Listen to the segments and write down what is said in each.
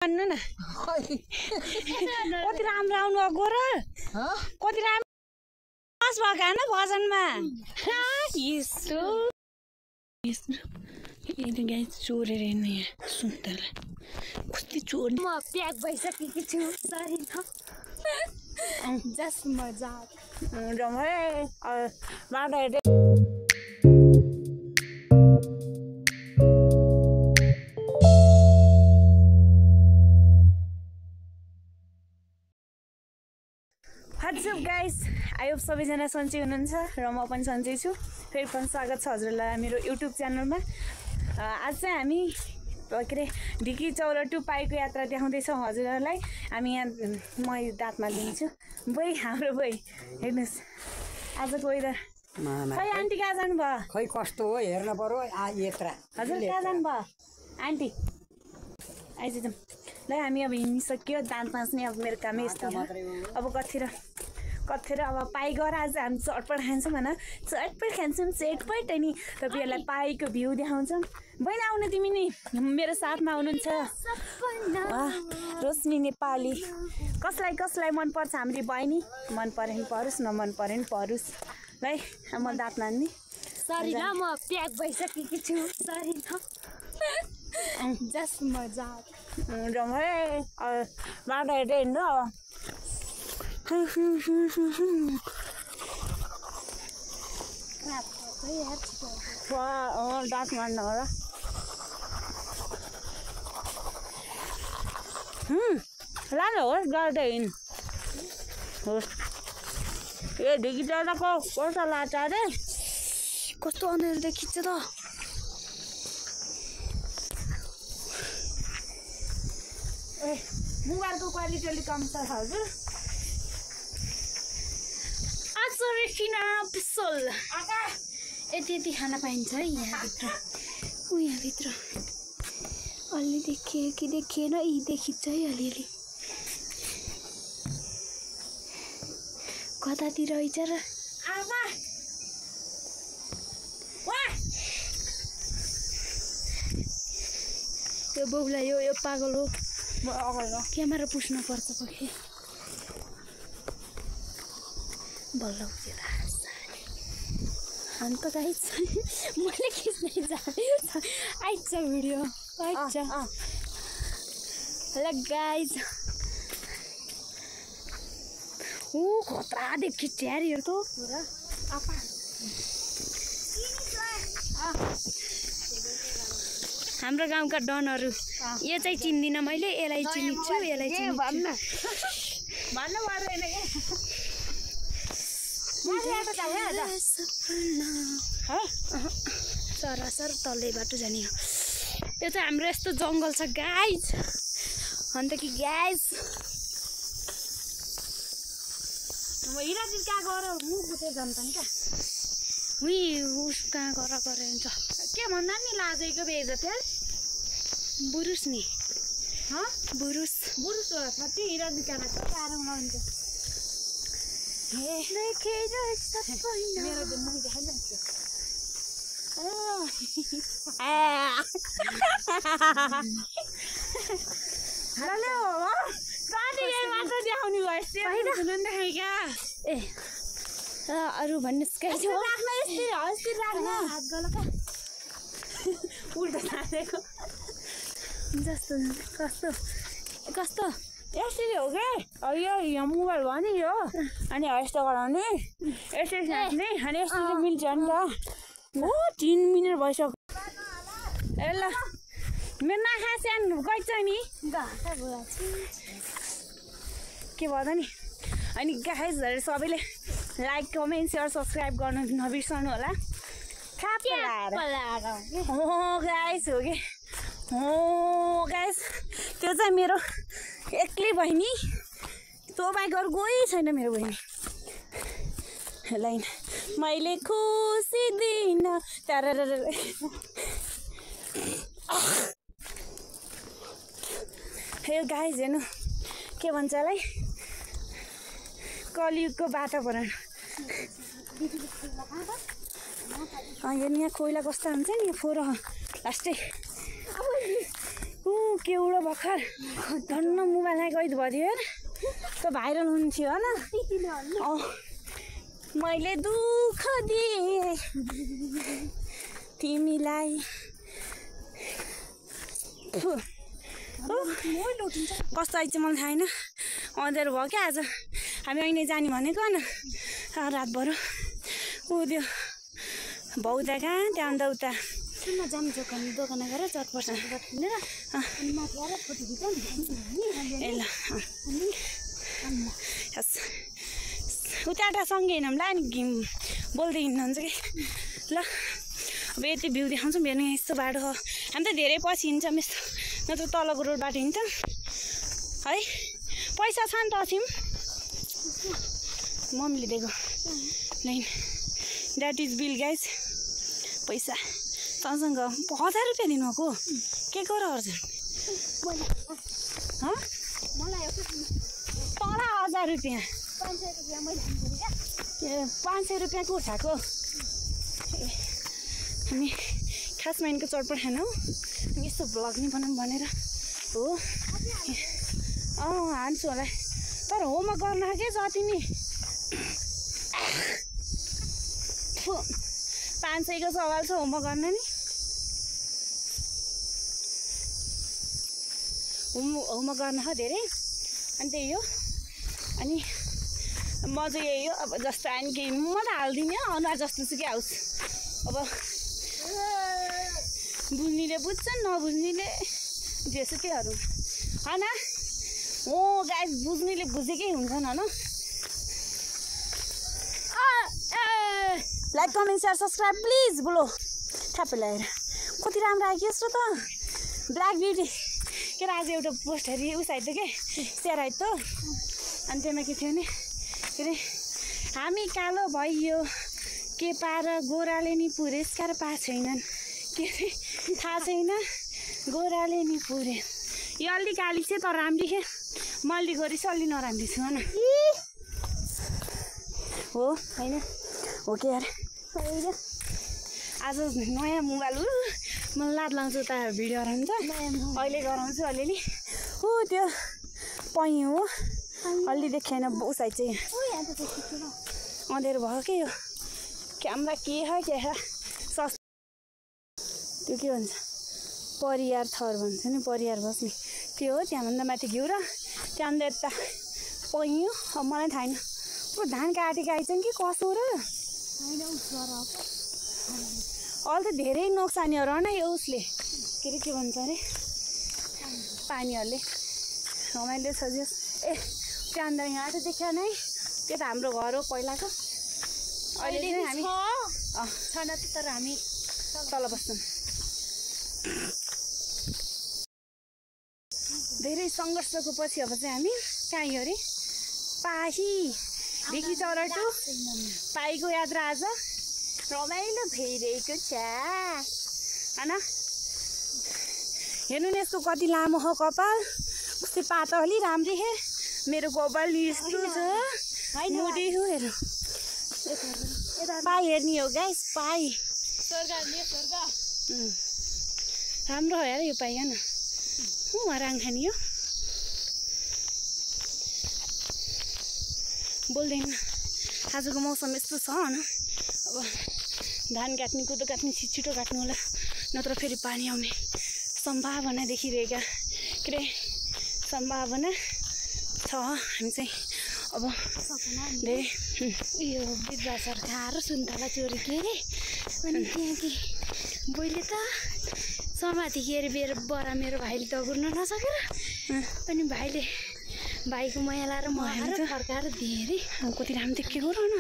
भन्नु न कति राम्रो आउनु गएको र कति राम्रो पास भएको हैन भजनमा यसो यदि गाई चोरेर हेर्नु यहाँ सुन्तला कति चोर म प्याक भइसकेकी छु सरी न जस्ट मजाक रमाइ बाटो हेर्दै व्हाट्सअप गाइस आई होप सबैजना सन्चै हुनुहुन्छ र म पनि सन्चै छु। फेरि पनि स्वागत छ हजुरलाई मेरो युट्युब च्यानलमा। आज चाहिँ हामी के अरे ढिकी चौर टु पाईको यात्रा देखाउँदैछौँ हजुरहरूलाई। हामी यहाँ म दाँतमा दिन्छु बोइ हाम्रो बोइ हेर्नुहोस् आजको वेदर। खै आन्टी कहाँ जानुभयो? खै कस्तो हो हेर्न पर्यो यात्रा। हजुर कहाँ जानुभयो आन्टी? आइज ल हामी अब हिँडिसक्यो दाँत मास्ने अब मेरो कामै यस्तो हो। अब कतिखेर अब पाइ गएर आज हामी चटपट खान्छौँ होइन चटपट खान्छौँ चटपट अनि तपाईँहरूलाई पाइको भ्यू देखाउँछौँ। बहिनी आउनु तिमी नि मेरो साथमा आउनुहुन्छ रोशनी नेपाली। कसलाई मनपर्छ हाम्रो बहिनी? मन पऱ्यो नि परोस् नमन पऱ्यो नि परोस् ल म दाँत मान्ने। सरी ल म प्याक भइसकेकी छु सरी न जस्ट मजाक रमाइ बाटो हेर्दै हिँड्नु अब दाँत मार्नु हो र लानु होस् गर्दै हिँड्नु होस्। ए ढिकी चौरको कस्तो लाग्छ अरे कस्तो अँध्यारो देखिन्छ त। ए मोबाइलको क्वालिटी अलिक कम छ हजुर। आचरिकिना पिसल यति खाना पाइन्छ है यहाँभित्र। यहाँभित्र अलि देखियो कि देखिएन यी देखिन्छ है अलिअलि कतातिर रहेछ र यो बौला यो पागल हो क्यामेरा पुस्नु पर्छ पछि बल्ल उठेर अन्त गाइस मैले खिच्दै आइन्छ भिडियो आइन्छ। हेलो गाइस खतरा देखिन्छ यार यो त पुरा हाम्रो गाउँका डनहरू यो चाहिँ चिन्दिनँ मैले यसलाई चिन्छु यसलाई चिन्छु सरासर तल्लै बाटो जाने हो। त्यो चाहिँ हाम्रो यस्तो जङ्गल छ गाइस। अन्त कि गाइस हिराजी कहाँ गएर मुख बुझेर जान्छ नि क्या उस कहाँ गएर हुन्छ के भन्दा नि लाजेको बेज त्यहाँ बुरुस नि बुरुस कति हिराजी कहाँ साह्रो हुन्छ मेरो मुख देखाइन्छ हेलो मात्र देखाउने भयो क्या ए अरू भन्नुहोस् उल्टा साँधेको जस्तो कस्तो यसरी हो क्या यो मोबाइल भयो नि यो अनि यस्तो गराउने यसरी साँच्ने अनि यसरी मिल्छ नि त। 3 मिनट भइसक्यो ए ल मेरो नाखा सानो गइछ नि के भयो नि। अनि गाइसहरु सबैले लाइक कमेन्ट सेयर सब्सक्राइब गर्नु नबिर्सनु होला। गाइस हो कि गाइस त्यो चाहिँ मेरो एक्लै बहिनी त्यो बाहेक अरू कोही छैन मेरो बहिनी। लाइन मैले खुसी दिन हे गाइस हेर्नु के भन्छ होला कलियुगको वातावरण यहाँ कोइला कस्तो हुन्छ नि फोहोर लास्टै केउडो भर्खर धन्न मोबाइलमा कैद भयो थियो हेर त्यो भाइरल हुन्थ्यो होइन मैले दुःख दिएँ तिमीलाई कस्तो आइज मलाई थाहा छैन अँध्यारो भयो क्या आज हामी अहिले जाने भनेको होइन रातभर ऊ त्यो भाउदा कहाँ त्यहाँ उता जानु दोकान गएर 4% किनेर अनि माथि आएर फोटो खिचौँ ए ल उता सँगै हिँडौँ ल अनि बोल्दै हिँड्नुहुन्छ कि ल अब यति भ्यू देखाउँछौँ हेर्नु यस्तो बाटो हो हामी त धेरै पछि हिँड्छौँ यस्तो नत्र तलको रोडबाट हिँड्छौँ है पैसा छ नि त असिम मम्मीले दिएको line that is bill guys पैसा तँसँग 1000 रुपियाँ दिनुभएको के गर अर्जुन तल 1000 रुपियाँ 500 रुपियाँको उठाएको हामी खासमा यिनको चटपट खाना हो अनि यस्तो भ्लग नि बनाऊँ भनेर हो हान्छु होला तर होमवर्क गर्न के जति नि 500को सवाल छ होमवर्क गर्न नि होमवर्क गर्न हो धेरै अनि त्यही हो अनि म चाहिँ यही हो अब जस्तो आयो केही म त हालिदिने हो अनुहार जस्तो सुकै आओस् अब बुझ्नेले बुझ्छन् नबुझ्नेले जेसुकैहरू होइन हो गाइस बुझ्नेले बुझेकै हुन्छन् होइन like comment share subscribe please बोलो ठ्याप्पै लगाएर कति राम्रो आयो कि यस्तो त ब्ल्याक ब्युटी के अरे आज एउटा पोस्ट हेरेँ उस आइदियो के सेयर आइद त अनि त्यसमा के थियो भने के अरे हामी कालो भइयो के पार गोराले नि पुरस्कार पाएको छैनन् के अरे थाहा छैन गोराले नि पुरे यो अलि काली चाहिँ तर राम्री खे म अलि गरिस अलि नराम्री छु होइन हो होइन हो के यार आज नयाँ मोबाइल मलाई लाद लाउँछु त भिडियो गराउँछ अहिले गराउँछु अलिअलि हो त्यो पैँ हो अलि देखेन उसाइ चाहिँ अँध्यारो भयो के यो क्यामेरा के सस्तो त्यो के भन्छ परियार थर भन्छ नि परियार बस्ने त्यो हो त्यहाँभन्दा माथि घिउ र त्यहाँभन्दा यता पैँ हो अब मलाई थाहा छैन धान काटेको आइछन् कि कसो र अहिले त धेरै नोक्सानीहरू होइन यो उसले के अरे के भन्छ अरे पानीहरूले रमाइलो सजियोस् ए त्यहाँनिर यहाँ त देखियो नै त्यो त हाम्रो घर हो पहिलाको अहिले चाहिँ हामी छैन तर हामी तल बस्छौँ धेरै सङ्घर्षको पछि अब चाहिँ हामी कहाँ गयो अरे पाही ढिकी चरा टु पाईको यात्रा आज रमाइलो भइरहेको छ होइन हेर्नु न यसको कति लामो हो कपाल कस्तै पातो अलि राम्री हे मेरो कपाल यस्तो छ मोटी हो हेर्नु पाई हेर्ने हो गाइस पाई राम्रो हो यार यो पाई होइन राङ खाने हो बोल्दैन आजको मौसम यस्तो छ होइन अब धान काट्ने कोदो काट्ने छिटो काट्नु होला नत्र फेरि पानी आउने सम्भावना देखिरहेका के अरे सम्भावना छ हामी चाहिँ अब धेरै उयो बिरुवा सरकार सुन्तला चोरी के अरे अनि त्यहाँ कि बोइले त समाति के अरे बरा मेरो भाइले दगुर्न नसकेर अनि भाइको माया लाएर मगाएर फर्काएर धेरै कति राम्रो देखेको र न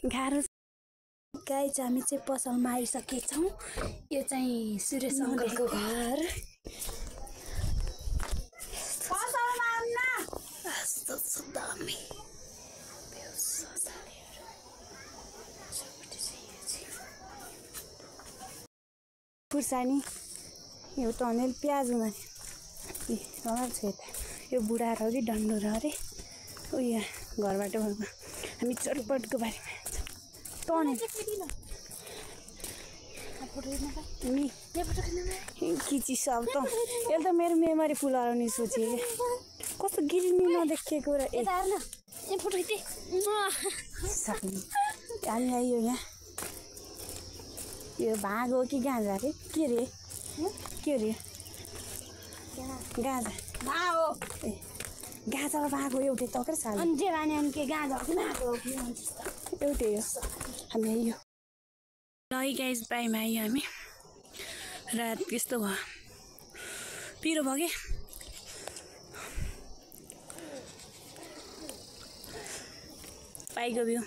गाह्रो गाइज हामी चाहिँ पसलमा आइसकेछौँ यो चाहिँ सुरेश अङ्कलको घर खुर्सानी यो टनेल प्याज उमाने रमाइलो छ यता यो बुढा र कि डन्डो र अरे उयो घरबाट हामी चटपटको बारेमा टनेल फोटो खिच्न पाएँ नि यहाँ फोटो खिच्न पाएँ किची सब त यसले त मेरो मेमोरी फुल हराउने सोचेँ कस्तो गिरिनी नदेखिएको र यता हेर्न यहाँ फोटो खिचेँ हामी आइयो यहाँ यो भाग हो कि गाँजा अरे के रे गाँजा हो ए गाँजा र भाग हो एउटै त के साल अनि जे भने अनि के गाँजा हो कि एउटै हो हामी आइयो ल गाइस बाइमा आइयो हामी रात त्यस्तो भयो पिरो भयो कि पाइको भ्यू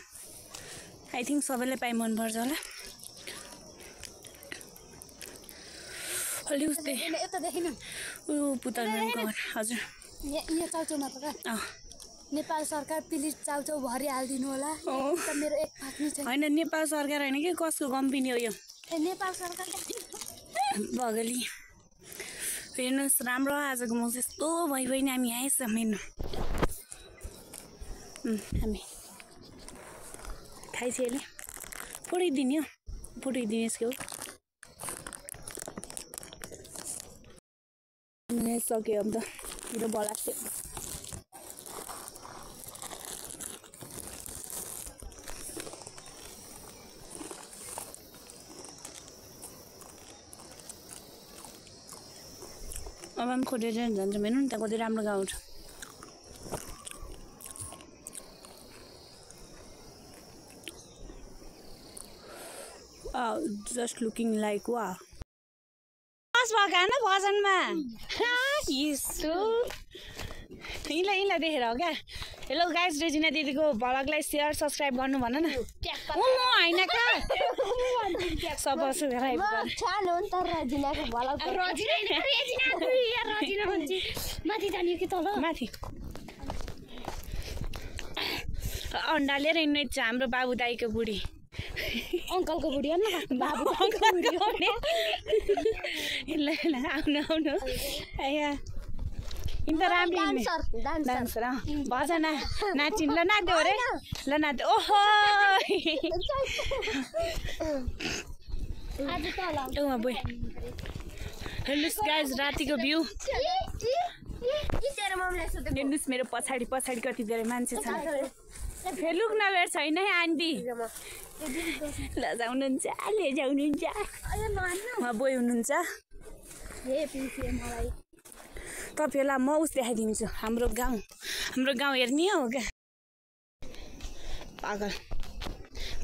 आई थिङ्क सबैलाई पाइ मनपर्छ होला अलि उस्तै यता देखिन ऊ पुतल म्यामको घर हजुर यहाँ चाउचाउमा त नेपाल सरकार प्लिज चाउचाउ भरि हालिदिनु होला त मेरो एक फाक्नी छ होइन नेपाल सरकार होइन कि कसको कम्पनी हो यो नेपाल सरकार बगली हेर्नुहोस् राम्रो आजको म यस्तो भइ नि हामी आएछ मेनु हामी खाइछ अहिले फोटोदिने हो फोटोदिने यसको सक्यो अब त मेरो बला थियो अब पनि खोजेर जान्छ हेर्नु नि त कति राम्रो गाउँ छ जस्ट लुकिङ लाइक वा बस भएको न भजनमा यस्तो यिनलाई देखेर हो क्या हेलो गाइस रेजिना दिदीको भ्लगलाई सेयर सब्सक्राइब गर्नु भन न होइन क्या सब सब्सक्राइब माथि जाने कि तल माथि अन्डा लिएर हिँड्ने हाम्रो बाबु दाईको बुढी अङ्कलको बुढी हो न बाबु अङ्कलको बुढी ल आउनु आउनु आया इन त राम्रो डान्सर भजन नाचिन् ल नाच्यो अरे ल नाच्यो ओहो हेर्नुहोस् गाइस रातिको भ्यू हेर्नुहोस् मेरो पछाडि पछाडि कति धेरै मान्छे छन् फेलुक नभेट छैन है आन्टी लजाउनुहुन्छ लेजाउनुहुन्छ उहाँ बोय हुनुहुन्छ तपाईँहरूलाई म उस देखाइदिन्छु हाम्रो गाउँ हेर्ने हो क्या पागल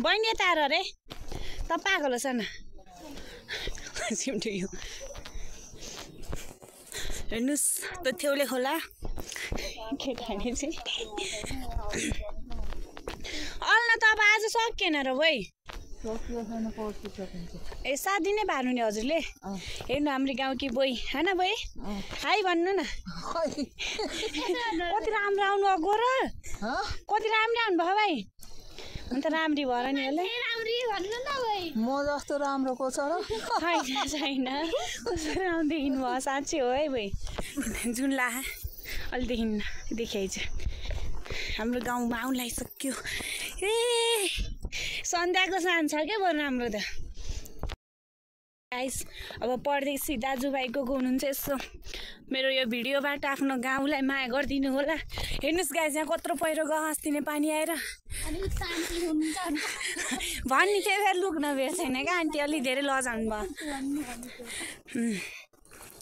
बहिनी यता आएर अरे त पागल हो सन सिमटो हेर्नुहोस् त थेउले खोला केटाले चाहिँ अल्न त अब आज सकिएन र भाइ ए 7 दिन नै भानु नि हजुरले हेर्नु हाम्रो गाउँकी बोई होइन बोई हाई भन्नु न कति राम्रो आउनु अगो र कति राम्रो आउनु भयो भाइ अन्त राम्री भएर नि होला म जस्तो राम्रो को छ र छैन कस्तो राम्रो देखिनु भयो साँच्चै हो है भाइ जुन ला अलि देखिआइछ हाम्रो गाउँमा आउनु लागिसक्यो ए सन्ध्याको सान छ क्या बरु राम्रो त गाइस अब परदेशी दाजुभाइको हुनुहुन्छ यसो मेरो यो भिडियोबाट आफ्नो गाउँलाई माया गरिदिनु होला हेर्नुहोस् गाइस यहाँ कत्रो पहिरो गयो अस्ति नै पानी आएर भन्ने थियो फेरि लुक्न भेट छैन क्या आन्टी अलि धेरै लजाउनु भयो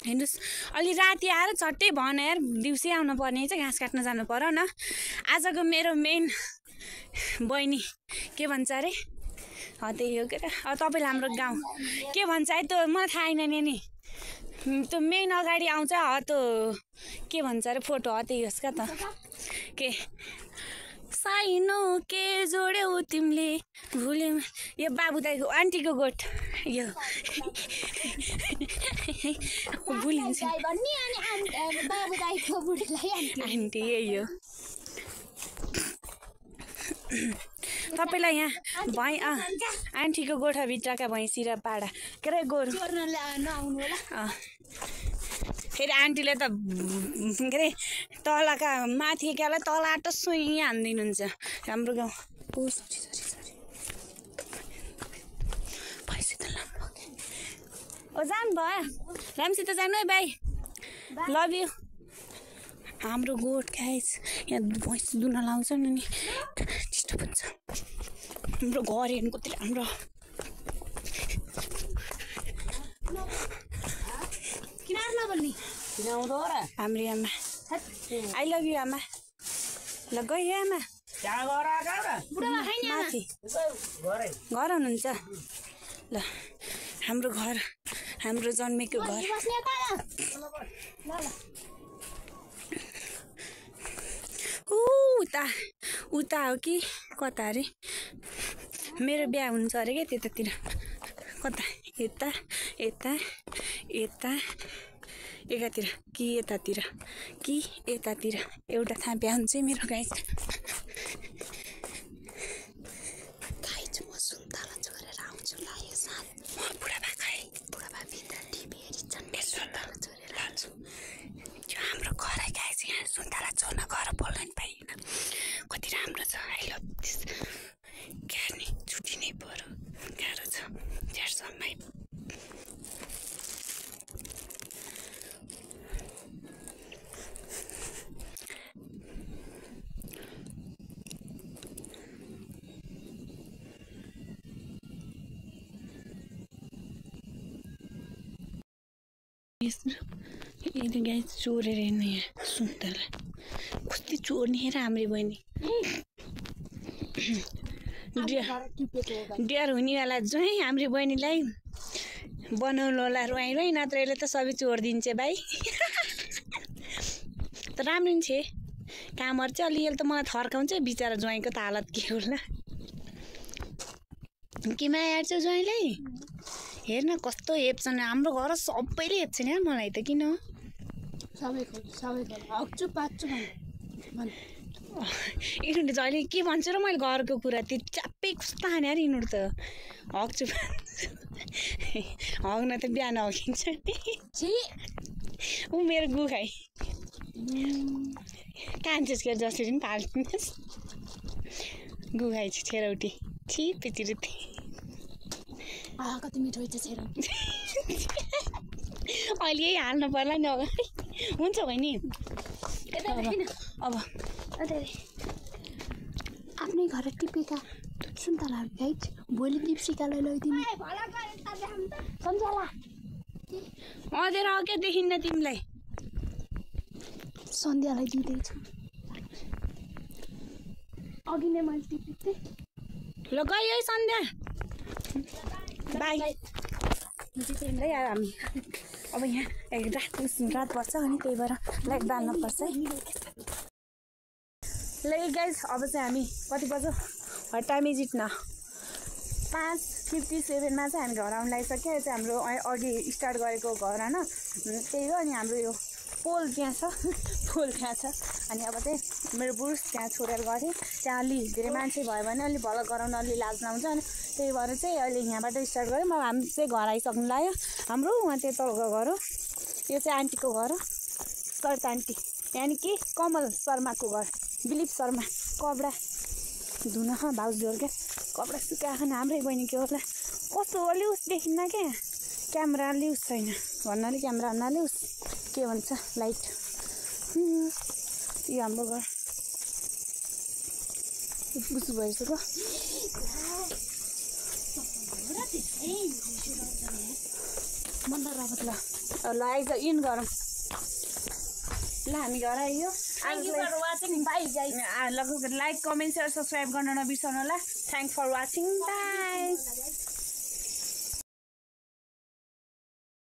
हेर्नुहोस् अलि राति आएर छट्टै भन यार दिउँसै आउनु पर्ने चाहिँ घाँस काट्न जानु पर्यो न आजको मेरो मेन बहिनी के भन्छ अरे त्यही हो के त तपाईँलाई हाम्रो गाउँ के भन्छ है त्यो मलाई थाहा छैन नि त्यो मेन अगाडि आउँछ त्यो के भन्छ अरे फोटो त्यही होस् क्या त के साइनो के जोड्यौ तिमीले भुल्यौ यो बाबु दाइको आन्टीको गोठ यो भुलिन्छ आन्टी यही हो तपाईँलाई यहाँ भैँ आन्टीको गोठाभित्रका भैँसी र पाडा के अरे गोरु फेरि आन्टीले त के अरे तलका माथि क्यालाई तल आँटो सुई हानिदिनुहुन्छ हाम्रो गाउँ भैँसी त लामो ओ जानु भयो रामसित जानु है बाई लभ यु हाम्रो गोठ गाइस यहाँ भैँस दुन लाउँछ नि डिस्टर्ब हुन्छ हाम्रो घर हेर्नु कति राम्रो किन नबोल्ने हाम्रो आमा आई लभ यु आमा ल गयो आमा माथि घर हुनुहुन्छ ल हाम्रो घर हाम्रो जन्मेको घर उता उता हो कि कता अरे मेरो बिहा हुन्छ अरे क्या त्यतातिर कता यता यता यता एकातिर कि यतातिर कि यतातिर एउटा ठाउँ बिहा हुन्छ मेरो गाई म सुन्तला छोडेर आउँछु ल यो साथ बुढाबा भित्र टिभी हेरिन्छन् सुन्तला छोडेर आउँछु त्यो हाम्रो घर है गाई चाहिँ यहाँ सुन्तला छोड्न घर बोल्न नि पाइएन कति राम्रो छ आई लभ दिस क्यार्ने छुट्टी नै पऱ्यो गाह्रो छ द्याट्स अल माई यदि गाई चोरेर हेर्नु यहाँ सुन्तला कति चोर्ने हेर हाम्रो बहिनी डियर हुनेवाला ज्वाइँ हाम्रो बहिनीलाई बनाउनु होला रुवाई रुवाई नत्र यसले त सबै चोरिदिन्छ भाइ त राम्रो नि छ कामहरू चाहिँ अलि यसले त मलाई थर्काउँछ बिचरा ज्वाइँको त हालत के होला के माया हेर्छ ज्वाइँलाई हेर्न कस्तो हेप्छन् हाम्रो घर सबैले हेप्छन् यार मलाई त किन यिनीहरू जहिले के भन्छ र मैले घरको कुरा त्यो च्याप्पै कस्तो हाने यार यिनीहरू त हग्छु हग्न त बिहान हगिन्छ नि ऊ मेरो गु खाइ कान्छेस के जसरी पनि फाल्दिनुहोस् गु खाइछु छेरौटी छि पिचिरुती कति मिठो हुन्छ छेरौटी अहिले यही हाल्नु पर्ला नि अगाडि हुन्छ बहिनी अब आफ्नै घर टिपेका सुन्तलाहरू गाइज भोलि दिप्सिकालाई लैदिनु सम्झला अझै अघि देखिन्न तिमीलाई सन्ध्यालाई दिँदैछु अघि नै मैले टिपेको थिएँ ल गयो है सन्ध्या बाई तिमीलाई हामी अब यहाँ रात पर्छ अनि त्यही भएर लाइट बाल्नुपर्छ है ल गाइज अब चाहिँ हामी कति बज्यो वाट टाइम इज इट न 5:57मा चाहिँ हामी घर आउनु लागिसक्यो यो चाहिँ हाम्रो अघि स्टार्ट गरेको घर होइन त्यही हो अनि हाम्रो यो पोल त्यहाँ छ पोल त्यहाँ छ अनि अब चाहिँ मेरो बुढुस त्यहाँ छोडेर गथेँ त्यहाँ अलि धेरै मान्छे भयो भने अलि भल गराउन अलि लाज नहुन्छ अनि त्यही भएर चाहिँ अहिले यहाँबाट स्टार्ट गऱ्यौँ अब हामी चाहिँ घर आइसक्नु लाग्यो हाम्रो उहाँ त्यो तलको घर हो यो चाहिँ आन्टीको घर हो शर्त आन्टी यानि कि कमल शर्माको घर दिलीप शर्मा कपडा धुन भाउजूहरू क्या कपडा सुकाएको हाम्रै बहिनीको होला कस्तो लिउस देखिन्न क्या क्यामेरा लिउस छैन भन्नाले क्यामेरा नलिउस के भन्छ लाइट यो हाम्रो घर बुझ्नु भइसक्यो ल आइज इन गरौँ ल हामी घर आइयो लाइक कमेन्ट सेयर सब्सक्राइब गर्न नबिर्सनु होला थ्याङ्क फर वाचिङ बाई